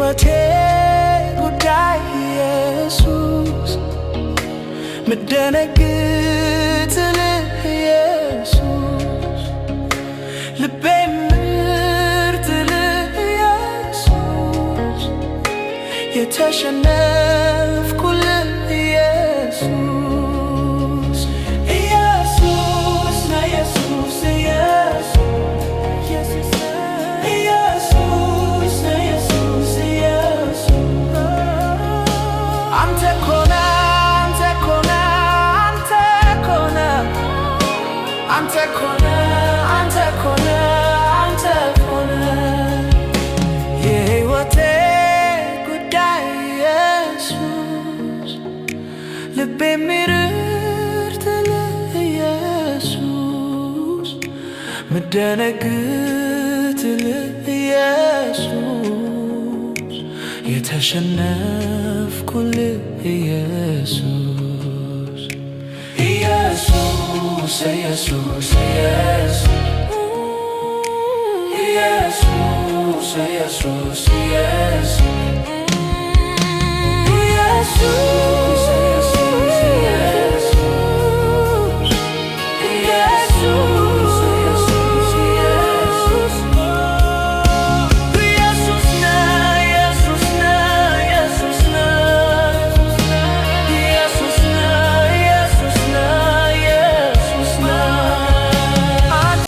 የሕይወቴ ጉዳይ ኢየሱስ፣ ምደነግጥልህ ኢየሱስ፣ ልቤ ምርጥልህ ኢየሱስ፣ የተሸነፍኩልህ ኢየሱስ። ኢየሱስ ና ኢየሱስ፣ ኢየሱስ፣ ኢየሱስ ና ኢየሱስ፣ ኢየሱስ። አንተ እኮ ነህ፣ አንተ እኮ ነህ፣ አንተ እኮ ነህ፣ አንተ እኮ ነህ፣ አንተ እኮ ነህ፣ አንተ እኮ ነህ የሕይወቴ ጉዳይ ኢየሱስ፣ ልቤ የሚርትልህ ኢየሱስ፣ ምደነግጥልህ ኢየሱስ፣ የተሸነፍኩልህ ኢየሱስ። ኢየሱስ፣ ኢየሱስ፣ ኢየሱስ፣ ኢየሱስ፣ ኢየሱስ፣ ኢየሱስ፣ ኢየሱስ።